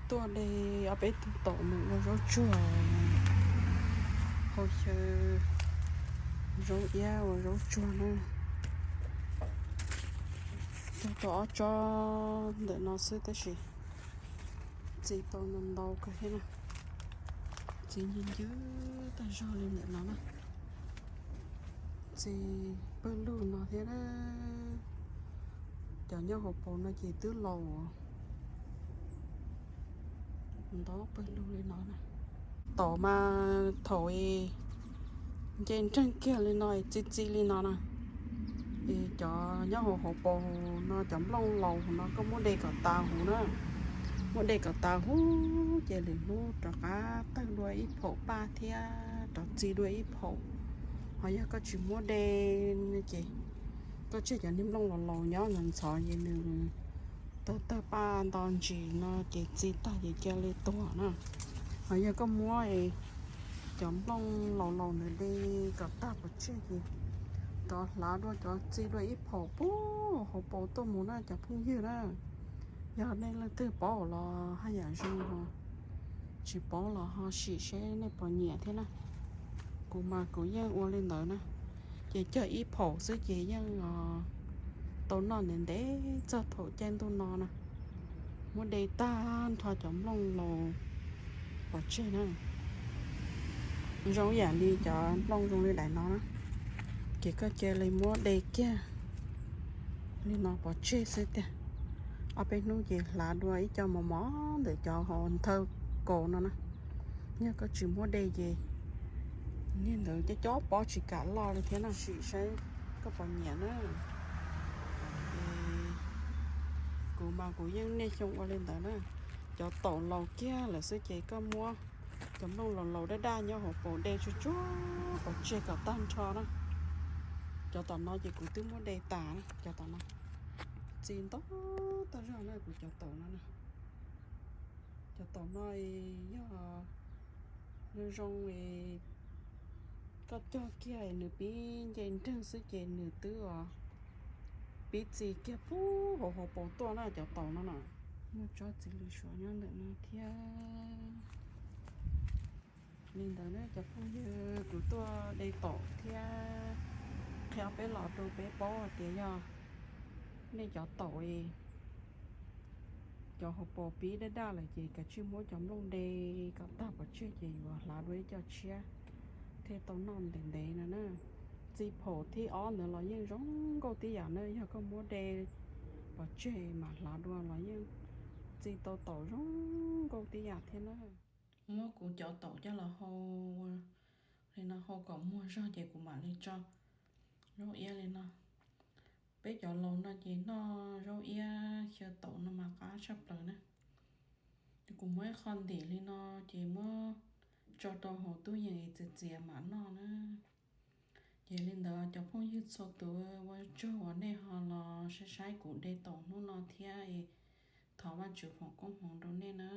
Tuaj de ob peb tug taum mus ua zaub tsuag, hau xyaw zaub iab ua zaub tsuag na. Tug tau ob tsob ntawm no xwb tab sis txi tau ntau ntau kawg thiab na. Txi ncw ncwb tag zog li ntawm no na. Txi pawg lug no thiab na. Cov nyob hauv paus no ces twb laus, ntau pawg lug li no na. Taum mas thaum nce nreeg kiag li no txi txi li no na, es cov nyob hauv hauv paus no cov nplooj laus no koj muab de kom tas huv na. Muab de kom tas huv ces lwm hnub rov qab tawg dua ib phaum paj thiab rov txi dua ib phaum. Ho yog koj tsis muab de ces koj tseg cov niag nplooj laus laus nyob ntxhov ntxhov ces nws tawg tawg paj nto ntsis no ces txi tag ces cia li tuag na. Ho yog koj muab cov nplooj laus laus ntawd de kom tag pov tseg ces rov hlav dua cov txi dua ib phaum puag hauv paus tuaj mus na cov phooj ywg na. Yog nej leej twg paub los haj yam zoo, tsis paub los ho sim seb nej puas nyiam thiab na. Kuv mas kuv yeej ua li ntawd na, ces cog ib phaum xwb ces yeej tau noj ntev ntev txog thaum caij ntuj no na. Muab de tag nrho cov nplooj laus pov tseg na. Zoo yam li cov nplooj zoo li daim no na, ces koj cia li muab de kiag li no pov tseg xwb tiag. Ob peb hnub ces hlav dua ib co mos mos ntawm cov hauv nthawj kaus no na. Yog koj tsis muab de ces niag ntawd cov cov pob tsis kam loj li thiab na. Sim saib koj puas nyiam na. Kuv mas kuv yeej niaj xyoo ua li ntawd na. Cov taum laus kiag lawm xwb ces koj muab cov nplooj laus laus daj daj nyob hauv paus de tsuag tsuag pov tseg kom tag nrho na. Cov tom no ces kuv twb muab de tas na, cov tom no txi ntau tag zog na kuv cov taum no na. Cov taum no yog zoo zoo, koj cog kiag nws pib nce nreeg xwb ces nws twb pib txi kiag puag hauv hauv paus tuaj na cov taum no na. Muaj tsob txiv lws suav nyob ntawm no thiab. Li ntawd na cov phooj ywg, kuv tuaj de taum thiab qhia peb los rau peb paub hais tias yog nej cov taum cov hauv paus pib daj daj lawm ces kav tsij muab cov nplooj de kom tag pov tseg ces yuav hlav dua ib co tshiab thiaj tau noj ntev ntev no na. Txi phaum thib ob ntawd los yeej zoo nkauj tib yam na, yog koj muab de pov tseg mam hlav dua los yeej txi tau taum zoo nkauj tib yam thiab na. Muab kuv cov taum coj los hau li no, hau kom muag zog ces kuv mam li tso zaub iab li no. Peb cov laus no ces noj zaub iab xyaw taum no mas qab tshaj plaws na. Kuv muab ib qho ntim li no ces muab tso rau hauv tub yees es txias txias mam noj na. Ces li ntawd cov phooj ywg txhua tus, ua tsaug uas nej ho los saib saib kuv de taum hnub no thiab es thov Vajtswv foom koob hmoov rau nej na.